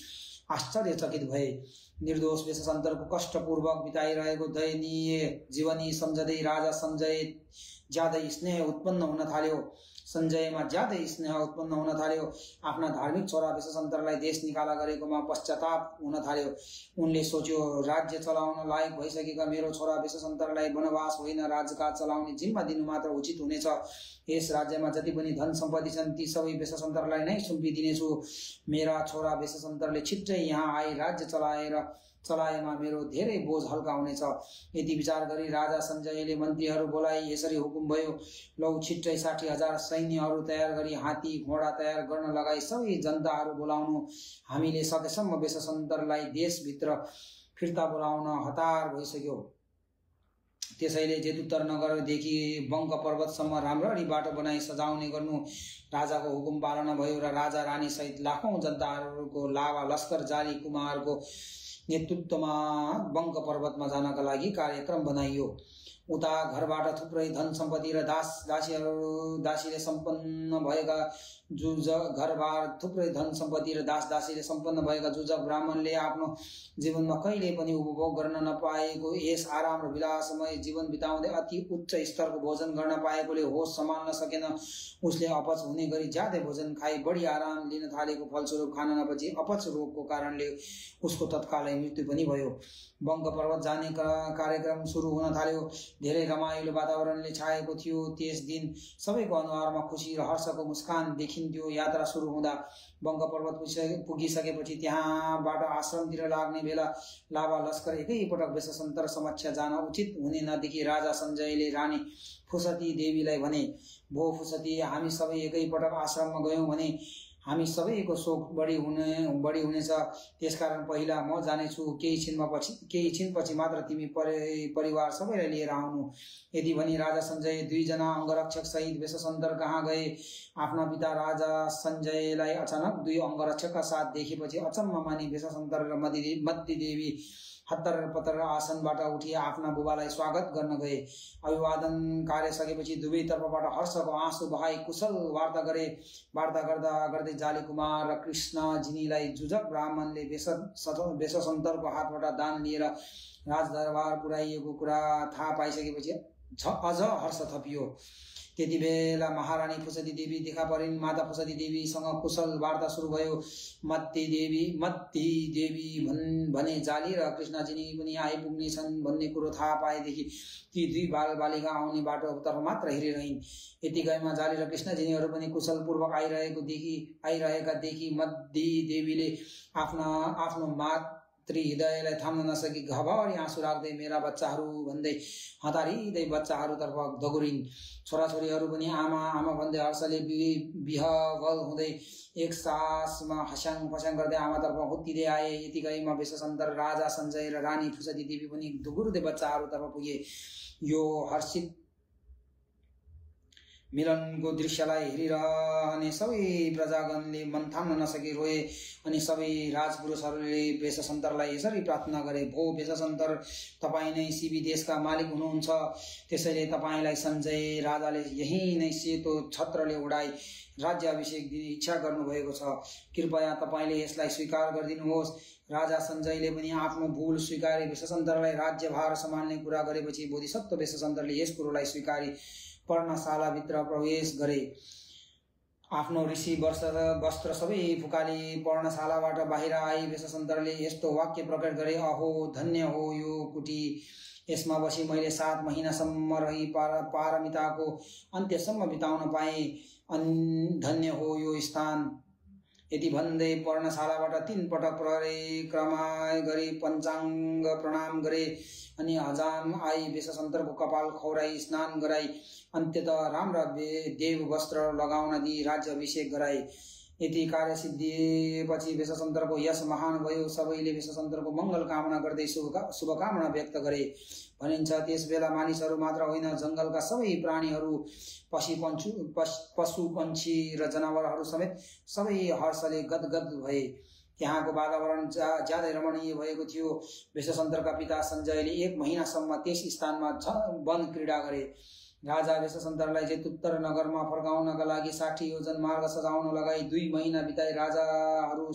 आश्चर्यचकित भए। निर्दोष वेशसन्तरको कष्टपूर्वक बिताइरहेको दयनीय जीवनी सम्झँदै राजा सञ्जयमा ज्यादै स्नेह उत्पन्न हुन थाल्यो। आफ्ना धार्मिक छोरा वेशसन्तरलाई देश निकाला गरेकोमा पश्चाताप हुन थाल्यो। उनले सोच्यो, राज्य चलाउन लायक भइसकेका मेरो छोरा वेशसन्तरलाई वनवास होइन राज्यकाज चलाउने जिम्मा दिनु मात्र उचित हुनेछ। यस राज्यमा जति पनि धन सम्पत्ति छन् ती सबै वेशसन्तरलाई नै सुम्पिदिनेछु। मेरा छोरा वेशसन्तरले छिट्टै यहाँ आई राज्य चलाएमा मेरो धेरै बोझ हल्का हुनेछ। यति विचार गरी राजा सञ्जयले मन्त्रीहरू बोलाई यसरी हुकुम भयो, लौ छिट्टै 60,000 सैन्यहरू तयार गरी हात्ती घोडा तयार गर्न लगाई सबै जनताहरू बोलाउनु। हामीले सकेसम्म वेशसन्तरलाई देशभित्र फिर्ता बोलाउन हतार भइसक्यो। त्यसैले जेतुत्तर नगरदेखि बङ्ग पर्वतसम्म राम्ररी बाटो बनाई सजाउने गर्नु। राजाको हुकुम पालना भयो र राजा रानी सहित लाखौं जनताहरूको लावा लस्कर जाली कुमारको नेतृत्वमा बङ्ग पर्वतमा जानका लागि कार्यक्रम बनाइयो। उता घरबाट थुप्रै धन सम्पत्ति र दासीले सम्पन्न भएका जुजक ब्राह्मणले आफ्नो जीवनमा कहिले पनि उपभोग गर्न नपाएको यस आराम र विलासमय जीवन बिताउँदै अति उच्च स्तरको भोजन गर्न पाएकोले होस सम्हाल्न सकेन। उसले अपच हुने गरी ज्यादै भोजन खाई बढी आराम लिन थालेको फलस्वरूप खान नपछि अपच रोगको कारणले उसको तत्कालै मृत्यु पनि भयो। बङ्ग पर्वत जाने कार्यक्रम सुरु हुन थाल्यो। धेरै रमाइलो वातावरणले छाएको थियो। त्यस दिन सबैको अनुहारमा खुसी र हर्षको मुस्कान देखिन्थ्यो। यात्रा सुरु हुँदा बङ्ग पर्वत पुगिसकेपछि त्यहाँबाट आश्रमतिर लाग्ने बेला लावा लस्कर एकैपटक वेशसन्तर समक्ष जान उचित हुने नदेखि राजा सञ्जयले रानी फुसती देवीलाई भने, भो फुसती, हामी सबै एकैपटक आश्रममा गयौं भने हामी सबैको शोक बढी हुनेछ। त्यसकारण पहिला म जानेछु, केही छिनपछि मात्र तिमी परिवार सबैलाई लिएर आउनु। यदि भनी राजा सञ्जय 2 जना अङ्गरक्षक सहित वेशसन्तर कहाँ गए। आफ्ना पिता राजा सञ्जयलाई अचानक 2 अङ्गरक्षकका साथ देखेपछि अचम्म मानी वेशसन्तर र मद्दी देवी हत्तर पत्तर आसनबाट उठी आफ्ना बुबालाई स्वागत गर्न गए। अभिवादन कार्य सकेपछि दुवै तर्फबाट हर्षको आँसु बहाई कुशल वार्ता गर्दै जाली कुमार र कृष्ण जिनीलाई जुजक ब्राह्मणले वेशसन्तरको हातबाट दान लिएर राजदरबार पुर्याइएको कुरा थाहा पाइसकेपछि अझ हर्ष थपियो। त्यति बेला महारानी फुसदी देवी देखा परिन्। माता फुसदी देवीसँग कुशल वार्ता सुरु भयो। मत्ती देवी भने जाली र कृष्णजिनी पनि आइपुग्नेछन् भन्ने कुरो थाहा पाएदेखि ती 2 बालबालिका आउने बाटोतर्फ मात्र हेरिरहन्। यतिकैमा जाली र कृष्णजिनीहरू पनि कुशलपूर्वक आइरहेका देखि मत्ती देवीले आफ्नो हृदयलाई थाम्न नसकी घभरी आँसु राख्दै मेरा बच्चाहरू भन्दै हतारिँदै बच्चाहरूतर्फ दगुरिन्। छोराछोरीहरू पनि आमा भन्दै हर्षले विह्वल हुँदै एक सासमा हस्याङ फस्याङ गर्दै आमातर्फ हुत्तिँदै आए। यतिकैमा वेशसन्तर राजा सञ्जय र रानी फुसदी देवी पनि दुगुर्दै बच्चाहरूतर्फ पुगे। यो हर्षित मिलनको दृश्यलाई हेरिरहने सबै प्रजागणले मन थाम्न नसकी रोए। अनि सबै राजपुरुषहरूले वेशसन्तरलाई यसरी प्रार्थना गरे, भो वेशसन्तर, तपाईँ नै सिबी देशका मालिक हुनुहुन्छ। त्यसैले तपाईँलाई सञ्जय राजाले यही नै सेतो छत्रले उडाई राज्याभिषेक दिने इच्छा गर्नुभएको छ। कृपया तपाईँले यसलाई स्वीकार गरिदिनुहोस्। राजा सञ्जयले पनि आफ्नो भूल स्वीकारी वेशसन्तरलाई राज्यभार सम्हाल्ने कुरा गरेपछि बोधिसत्व वेशसन्तरले यस कुरोलाई स्वीकारी पर्णशालाभित्र प्रवेश गरे। आफ्नो ऋषि वस्त्र सबै फुकाली पर्णशालाबाट बाहिर आई वेशसन्तरले यस्तो वाक्य प्रकट गरे, अहो धन्य हो यो कुटी, यसमा बसी मैले 7 महिनासम्म रही पारमिताको अन्त्यसम्म बिताउन पाएँ। धन्य हो यो स्थान। यति भन्दै पर्णशालाबाट 3 पटक परिक्रमा गरी पञ्चाङ्ग प्रणाम गरे। अनि हजाम आई वेशसन्तरको कपाल खौराई स्नान गराई अन्त्यतः राम्रा देव वस्त्र लगाउन दिई राज्याभिषेक गराए। यति कार्य सिद्धिएपछि वेशसन्तरको यश महान भयो। सबैले वेशसन्तरको मङ्गल कामना गर्दै शुभकामना व्यक्त गरे। भनिन्छ त्यस बेला मानिसहरू मात्र होइन, जङ्गलका सबै प्राणीहरू, पशु पक्षी र जनावरहरू समेत सबै हर्षले गदगद भए। त्यहाँको वातावरण ज्यादै रमणीय भएको थियो। वेशसन्तरका पिता सञ्जयले 1 महिनासम्म त्यस स्थानमा वन क्रीडा गरे। राजा वेशसन्तरलाई जेतुत्तर नगरमा फर्काउनका लागि 60 योजन मार्ग सजाउन लगाई 2 महिना बिताए राजाहरू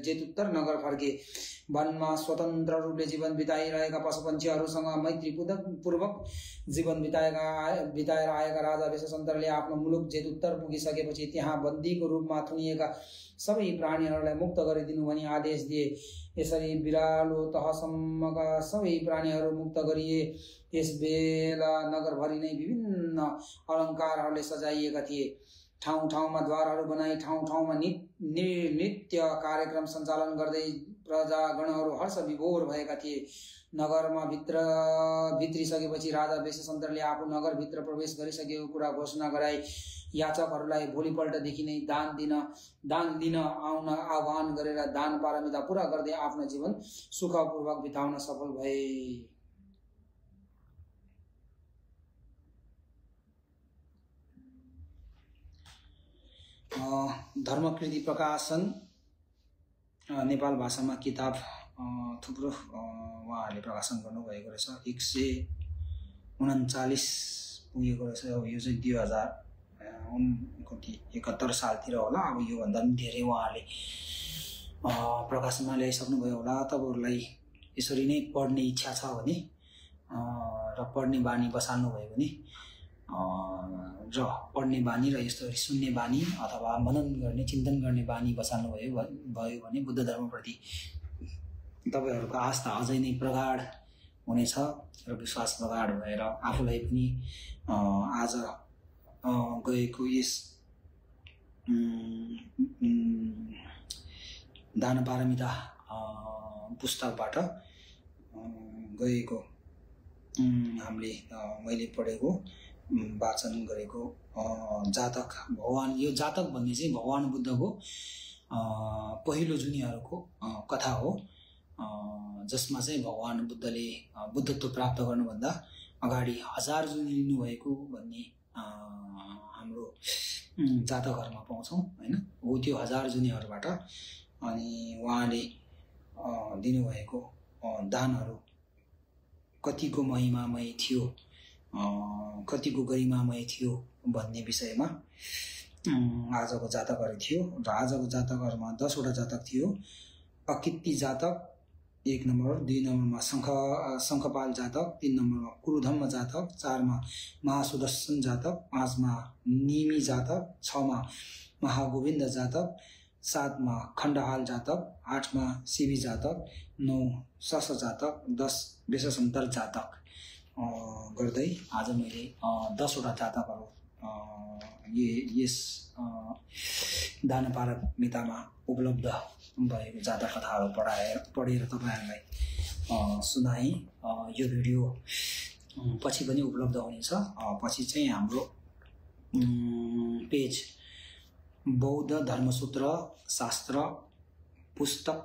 जेतुत्तर नगर फर्के। वनमा स्वतन्त्र रूपले जीवन बिताइरहेका पशुपन्छीहरूसँग मैत्रीपूर्वक जीवन बिताएर आएका राजा वेशसन्तरले आफ्नो मुलुक जेतुत्तर पुगिसकेपछि त्यहाँ बन्दीको रूपमा थुनिएका सबै प्राणीहरूलाई मुक्त गरिदिनु भनी आदेश दिए। यसरी बिरालो तहसम्मका सबै प्राणीहरू मुक्त गरिए। त्यस बेला नगरभरि नै विभिन्न अलङ्कारहरूले सजाइएका थिए। ठाउँ ठाउँमा द्वारहरू बनाई ठाउँ ठाउँमा नृत्य कार्यक्रम सञ्चालन गर्दै प्रजागणहरू हर्ष विभोर भएका थिए। नगरमा भित्रिसकेपछि राजा वेशसन्तरले आफू नगरभित्र प्रवेश गरिसकेको कुरा घोषणा गराए। याचकहरूलाई भोलिपल्टदेखि नै दान लिन आउन आह्वान गरेर दान पारमिता पूरा गर्दै आफ्नो जीवन सुखपूर्वक बिताउन सफल भए। धर्मकृति प्रकाशन नेपाल भाषामा किताब थुप्रो उहाँहरूले प्रकाशन गर्नुभएको रहेछ। 139 पुगेको रहेछ। अब यो चाहिँ 2071 सालतिर होला। अब योभन्दा पनि धेरै उहाँहरूले प्रकाशनमा ल्याइसक्नुभयो होला। तपाईँहरूलाई यसरी नै पढ्ने इच्छा छ भने र पढ्ने बानी बसाल्नुभयो भने र पढ्ने बानी र यस्तो सुन्ने बानी अथवा मनन गर्ने चिन्तन गर्ने बानी बसाल्नुभयो भने बुद्ध धर्मप्रति तपाईँहरूको आस्था अझै नै प्रगाढ हुनेछ र विश्वास प्रगाढ भएर आफूलाई पनि आज गएको यस दान पारमिता पुस्तकबाट गएको मैले पढेको वाचन गरेको जातक भगवान, यो जातक भन्ने चाहिँ भगवान बुद्धको पहिलो जुनिहरूको कथा हो, जसमा चाहिँ भगवान बुद्धले बुद्धत्व प्राप्त गर्नुभन्दा अगाडि 1000 जुनी लिनुभएको भन्ने हाम्रो जातकहरुमा पाउँछौं हैन। हो त्यो 1000 जुनीहरुबाट अनि उहाँले दिनुभएको दानहरु कतिको महिमामय थियो, कतिको गरिमामय थियो भन्ने विषयमा आजको जातकहरु थियो। र आजको जातकहरुमा 10 वटा जातक थियो। अकित्ती जातक 1 नम्बर, 2 नम्बरमा शंखपाल जातक, 3 नम्बरमा कुरुधम्म जातक, 4 मा महासुदर्शन जातक, 5 मा निमी जातक, 6 मा महागोविन्द जातक, 7 मा खण्डहाल जातक, 8 मा शिवी जातक, 9 सस जातक, 10 बेससन्तर जातक गर्दै आज मैले 10 वटा जातकहरु यस दानपारक मितामा उपलब्ध भएको जातक कथाहरु पढेर तपाईहरुलाई सुनाएँ। यो भिडियो पछि पनि उपलब्ध हुनेछ। पछि चाहिँ हाम्रो पेज बौद्ध धर्मसूत्र शास्त्र पुस्तक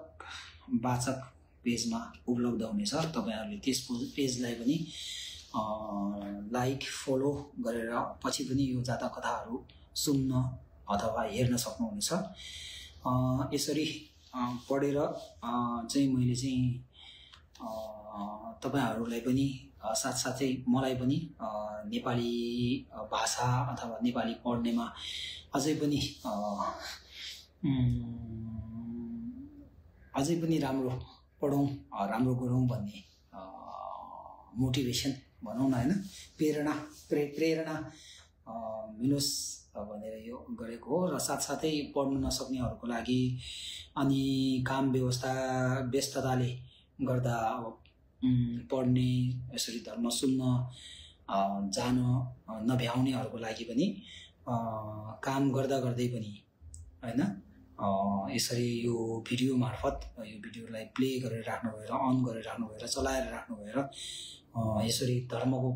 वाचक पेजमा उपलब्ध हुनेछ। तपाईहरुले त्यस पेजलाई पनि लाइक फलो गरेर पछि पनि यो जातक कथाहरु सुन्न अथवा हेर्न सक्नुहुनेछ। यसरी पढेर चाहिँ मैले चाहिँ तपाईहरुलाई पनि साथसाथै मलाई पनि नेपाली भाषा अथवा नेपाली पढ्नेमा अझै पनि राम्रो पढौं, राम्रो गरौं भन्ने मोटिभेसन भनौं न हैन, प्रेरणा मिलोस् भनेर यो गरेको हो। र साथसाथै पढ्न नसक्नेहरुको लागि अनि काम व्यस्तताले गर्दा पढ्ने यसरी धर्म सुन्न जान नभ्याउनेहरुको लागि पनि काम गर्दा गर्दै पनि हैन यसरी यो भिडियो मार्फत यो भिडियोलाई प्ले गरेर राख्नु भएर, अन गरेर राख्नु भएर, चलाएर राख्नु भएर यसरी धर्मको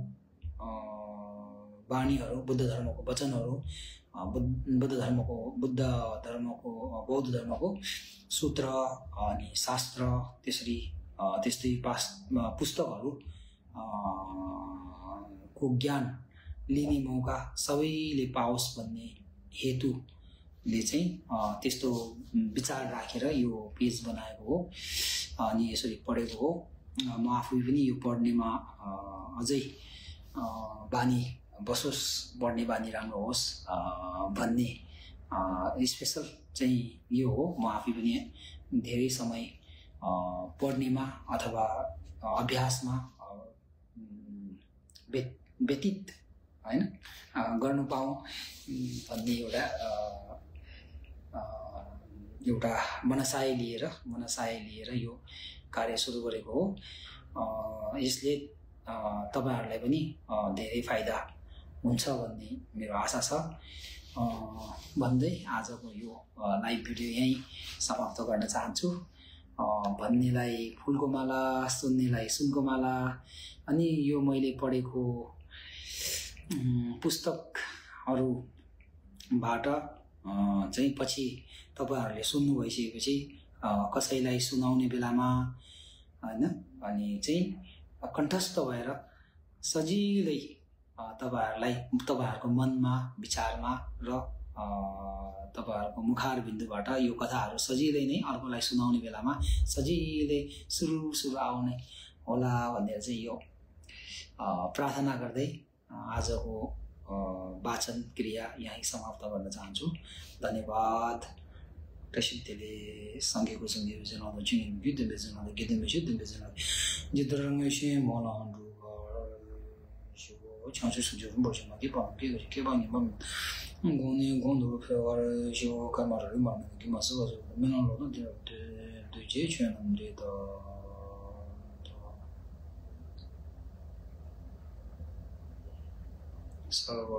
वाणीहरु, बुद्ध धर्मको वचनहरु, बौद्ध धर्मको सूत्र अनि शास्त्र त्यस्तै पुस्तकहरु को ज्ञान लिने मौका सबैले पाओस् भन्ने हेतुले चाहिँ त्यस्तो विचार राखेर यो पेज बनाएको हो अनि यसरी पढेको हो। म आफै पनि यो पढ्नेमा अझै बानी बसोस्, पढ्ने बानी राम्रो होस् भन्ने स्पेशल चाहिँ यो हो। म आफै पनि धेरै समय पढ्नेमा अथवा अभ्यासमा व्यतीत हैन गर्नु पाऊँ भन्ने एउटा मनसाय लिएर यो कार्य सुरु गरेको हो। यसले तपाईहरुलाई पनि धेरै फाइदा हुन्छ भन्ने मेरो आशा छ भन्दै आजको यो लाइभ भिडियो यही समाप्त गर्न चाहन्छु। भन्नेलाई फूलको माला, सुन्नेलाई सुनको माला। अनि यो मैले पढेको पुस्तकहरुबाट चाहिँ पछि तपाईहरुले सुन्नु भइसकेपछि कसैलाई सुनाउने बेलामा हैन अनि चाहिँ कण्ठस्थ भएर सजिलै तपाईहरुको मनमा, विचारमा र तपाईहरुको मुखार बिन्दुबाट यो कथाहरु सजिलै नै अर्कोलाई सुनाउने बेलामा सजिलै सुरु आउने होला भनेर चाहिँ यो प्रार्थना गर्दै आजको वाचन क्रिया यही समाप्त गर्न चाहन्छु। धन्यवाद। प्रसिद्धले सँगैको सँगै जनाउँदा चिनिम गिद्दमे जनाउँदा गिद्दमे जुद्दमे जनाउँदा जिद्दरङ्गैसे मलाहरु यो छाँचे सुझाउ बर्छमा के बानी बम गोने गोन्दो फेवर जो कर्महरु मार्न कि मासु मेनलो न त्यो चाहिँ छैन दे त सर्व